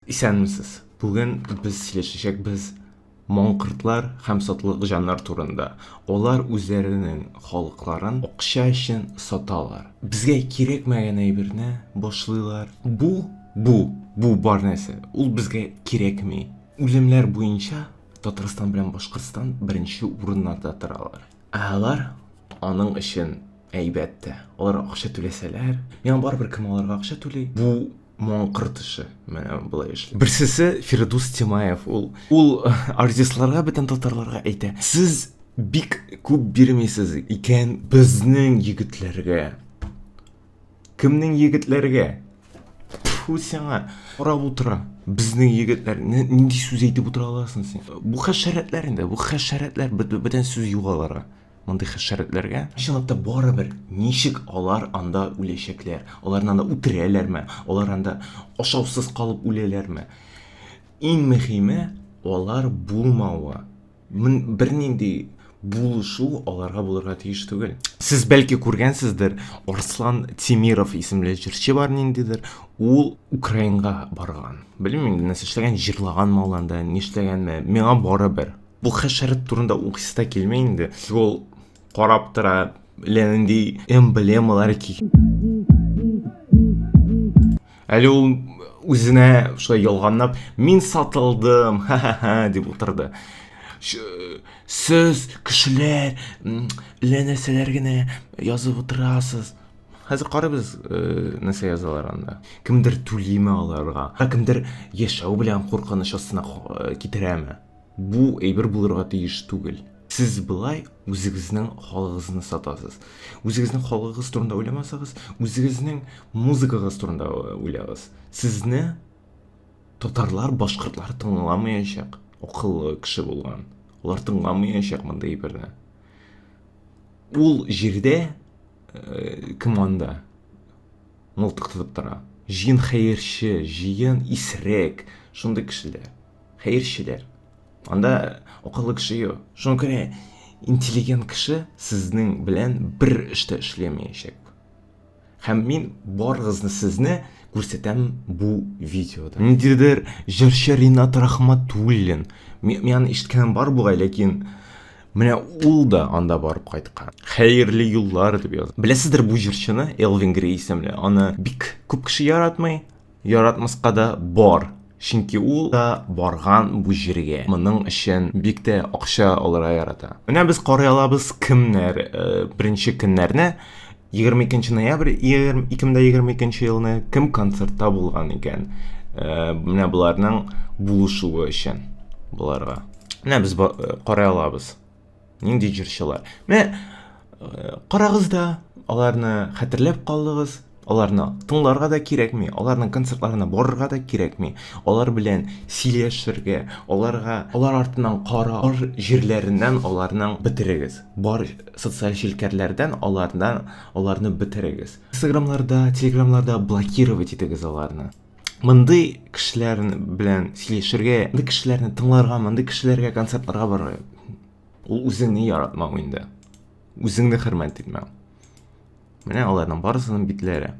Исәнмесез. Бүген без сөйләшәчәкбез маңкортлар һәм сатлык җаннар турында. Алар үзләренең халыкларын акча өчен саталар. Безгә кирәкмәгән әйберне башлыйлар. Бу, бу, бу бар нәрсә. Ул безгә кирәкми. Үлемнәр буенча Татарстан белән Башкортстан беренче урыннарда торалар. Ә алар аның өчен әйбәт тә. Алар акча түләсәләр, миңа барыбер кем аларга акча түли. Бу маңкырт эше менә болай эшли. Берсесе Фирдус Тимаев, ул ул артистларга, бөтен татарларга әйтә. Сез бик күп бирмисез икән безнең егетләргә. Кемнең егетләргә? Тфу сиңа. Карап утыра. Безнең егетләр нинди сүз әйтеп утыра аласың син? Бу хәшәрәтләр инде, бу хәшәрәтләр бүтән сүз юк аларга. Мондый хәшәрәтләргә чынлап та барыбер ничек алар анда үләчәкләр? Аларны анда үтерәләрме? Алар анда ашаусыз калып үләләрме? Иң мөһиме алар булмавы. Бернинди булышу аларга булырга тиеш түгел. Сез бәлки күргәнсездер, Арслан Тимиров исемле җырчы бар ниндидер, ул Украинга барган. Белмим инде нәрсә эшләгән, җырлаганмы ул анда, нишләгәнме, миңа барыбер. Бу хәшәрәт турында укыйсы да килми инде. Ул карап тора, әллә нинди эмблемалар ки. Әле ул үзенә шулай ялганлап, мин сатылдым, ха-ха-ха дип утырды. Сез, кешеләр, әллә нәрсәләр генә язып утырасыз. Хәзер карыйбыз, э, нәрсә язалар анда. Кемдер түлиме аларга, кемдер яшәү белән куркыныч астына э, китерәме? Бу әйбер булырга тиеш түгел. Сез болай үзегезнең халыгызны сатасыз. Үзегезнең халыгыгыз турында уйламасагыз, үзегезнең музыкагыз турында уйлагыз. Сезне татарлар, башкортлар тыңламаячак. Акыллы кеше булган. Алар тыңламаячак мондый әйберне. Ул җирдә э, кем анда? Мылтык тотып тора. Җыен хәерче, җыен исерек, шундый кешеләр. Хәерчеләр. Анда акыллы кеше юк. Шуңа күрә интеллигент кеше сезнең белән бер эштә эшләмәячәк. Һәм мин барыгызны сезне күрсәтәм бу видеода. Ниндидер җырчы Ринат Рахматуллин. Мин аны ишеткәнем бар бугай, ләкин менә ул да анда барып кайткан. Хәерле юллар дип яза. Беләсездер бу җырчыны, Элвин Грей исемле. Аны бик күп кеше яратмый. Яратмаска да бар. Чөнки ул да барган бу җиргә. Моның өчен бик тә акча алырга ярата. Менә без карый алабыз кемнәр э, беренче көннәрне 22 ноябрь 2022 елны кем концертта булган икән. Э, менә боларның булышуы өчен боларга. Менә без э, карый алабыз. Нинди җырчылар. Менә э, карагыз да, аларны хәтерләп калдыгыз. Аларны тыңларга да кирәкми, аларның концертларына барырга да кирәкми. Алар белән сөйләшергә, аларга, алар артыннан кара җирләреннән аларның бетерегез. Бар социаль челтәрләрдән алардан аларны бетерегез. Инстаграмларда, телеграмларда блокировать итегез аларны. Мондый кешеләр белән сөйләшергә, мондый кешеләрне тыңларга, мондый кешеләргә концертларга барырга ул үзеңне яратмау инде. Үзеңне хөрмәт итмәү. Менә аларның барысының битләре.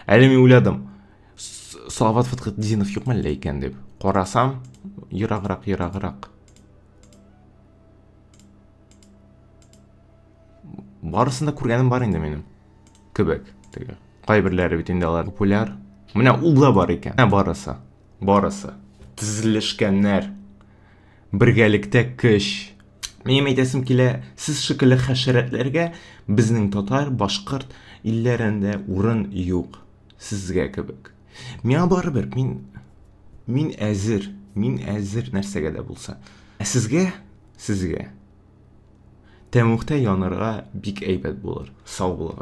Әле мин уйладым, Салават Фәтхетдинов юк мәллә икән дип. Карасам, ераграк, ераграк. Барысын да күргәнем бар инде минем. Кебек. Теге. Кайберләре бит инде алар популяр. Менә ул да бар икән. Менә барысы. Барысы. Тезелешкәннәр. Бергәлектә көч. Минем әйтәсем килә, сез шикелле хәшәрәтләргә безнең татар, башкорт илләрендә урын юк. Сезгә кебек. Миңа барыбер, мин мин әзер, мин әзер нәрсәгә дә булса. Ә сезгә, сезгә тәмугта янырга бик әйбәт булыр. Сау булыгыз.